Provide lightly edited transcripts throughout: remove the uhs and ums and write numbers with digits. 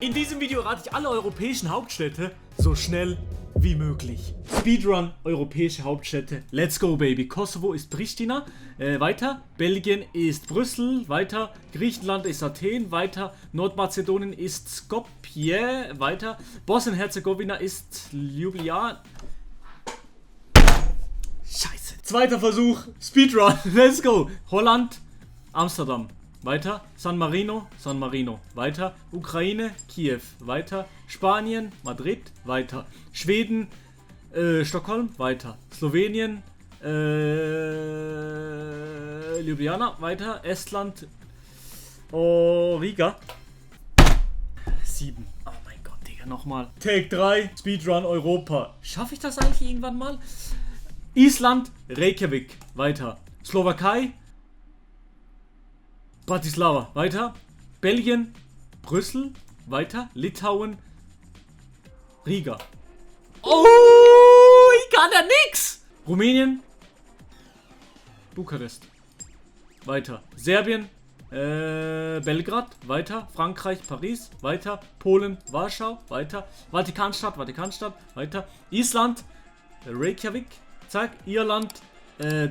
In diesem Video rate ich alle europäischen Hauptstädte so schnell wie möglich. Speedrun europäische Hauptstädte. Let's go, baby. Kosovo ist Pristina. Weiter. Belgien ist Brüssel. Weiter. Griechenland ist Athen. Weiter. Nordmazedonien ist Skopje. Weiter. Bosnien-Herzegowina ist Ljubljana. Scheiße. Zweiter Versuch. Speedrun. Let's go. Holland. Amsterdam. Weiter, San Marino, weiter, Ukraine, Kiew, weiter, Spanien, Madrid, weiter, Schweden, Stockholm, weiter, Slowenien, Ljubljana, weiter, Estland, Riga, 7, oh mein Gott, Digga, nochmal, Take 3, Speedrun Europa, schaffe ich das eigentlich irgendwann mal? Island, Reykjavik, weiter, Slowakei, Bratislava, weiter. Belgien, Brüssel, weiter. Litauen, Riga. Oh, ich kann ja nix! Rumänien, Bukarest, weiter. Serbien, Belgrad, weiter. Frankreich, Paris, weiter. Polen, Warschau, weiter. Vatikanstadt, weiter. Island, Reykjavik, zack. Irland,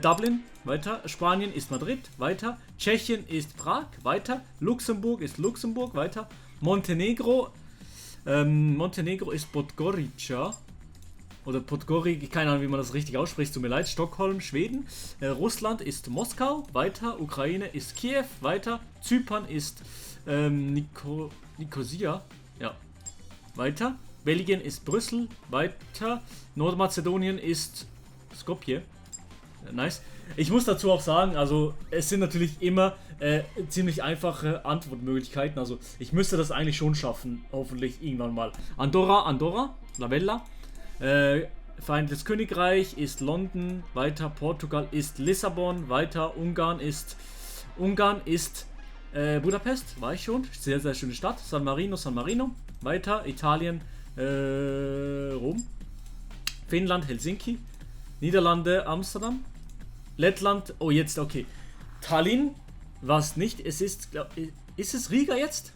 Dublin, weiter. Spanien ist Madrid, weiter. Tschechien ist Prag, weiter. Luxemburg ist Luxemburg, weiter. Montenegro ist Podgorica. Oder Podgorica, keine Ahnung, wie man das richtig ausspricht, tut mir leid. Stockholm, Schweden. Russland ist Moskau, weiter. Ukraine ist Kiew, weiter. Zypern ist Nikosia, ja, weiter. Belgien ist Brüssel, weiter. Nordmazedonien ist Skopje. Nice. Ich muss dazu auch sagen, also es sind natürlich immer ziemlich einfache Antwortmöglichkeiten. Also ich müsste das eigentlich schon schaffen, hoffentlich irgendwann mal. Andorra, La Vella. Vereinigtes Königreich ist London, weiter. Portugal ist Lissabon, weiter. Ungarn ist Budapest, war ich schon. Sehr, sehr schöne Stadt. San Marino, weiter. Italien, Rom. Finnland, Helsinki. Niederlande, Amsterdam. Lettland, oh jetzt, okay. Tallinn, was nicht, es ist, ist es Riga jetzt?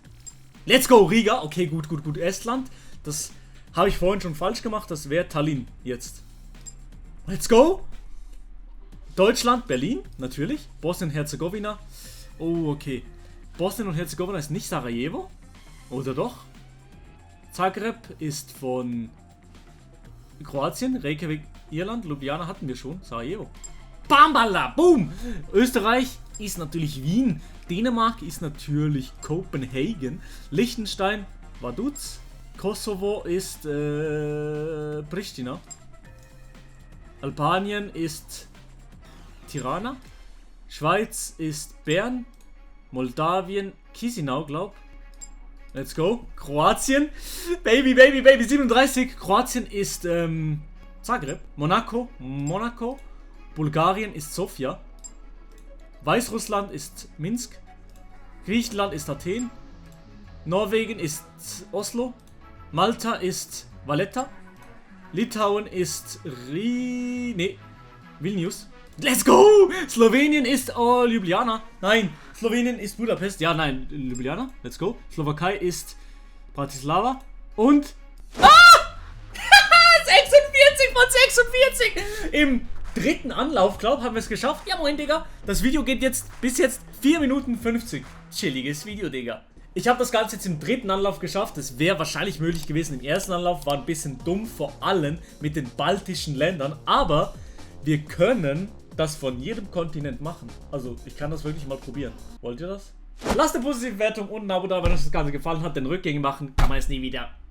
Let's go, Riga, okay, gut. Estland, das habe ich vorhin schon falsch gemacht, das wäre Tallinn jetzt. Let's go. Deutschland, Berlin, natürlich. Bosnien-Herzegowina, oh, okay. Bosnien und Herzegowina ist nicht Sarajevo, oder doch? Zagreb ist von Kroatien, Reykjavik, Irland, Ljubljana hatten wir schon, Sarajevo. Bambala, boom! Österreich ist natürlich Wien, Dänemark ist natürlich Kopenhagen, Liechtenstein, Vaduz, Kosovo ist Pristina, Albanien ist Tirana, Schweiz ist Bern, Moldawien, Chisinau, glaub. Let's go. Kroatien, Baby, 37, Kroatien ist Zagreb, Monaco, Bulgarien ist Sofia, Weißrussland ist Minsk, Griechenland ist Athen, Norwegen ist Oslo, Malta ist Valletta, Litauen ist Vilnius. Let's go! Slowenien ist Ljubljana. Nein, Slowenien ist Budapest. Ja, nein, Ljubljana. Let's go. Slowakei ist Bratislava und 46 von 46! Im dritten Anlauf, glaub, haben wir es geschafft. Ja, moin, Digga. Das Video geht jetzt bis jetzt 4 Minuten 50. Chilliges Video, Digga. Ich habe das Ganze jetzt im dritten Anlauf geschafft. Es wäre wahrscheinlich möglich gewesen im ersten Anlauf. War ein bisschen dumm, vor allem mit den baltischen Ländern. Aber wir können das von jedem Kontinent machen. Also, ich kann das wirklich mal probieren. Wollt ihr das? Lasst eine positive Wertung und ein Abo da, wenn euch das Ganze gefallen hat. Denn Rückgänge machen kann man es nie wieder.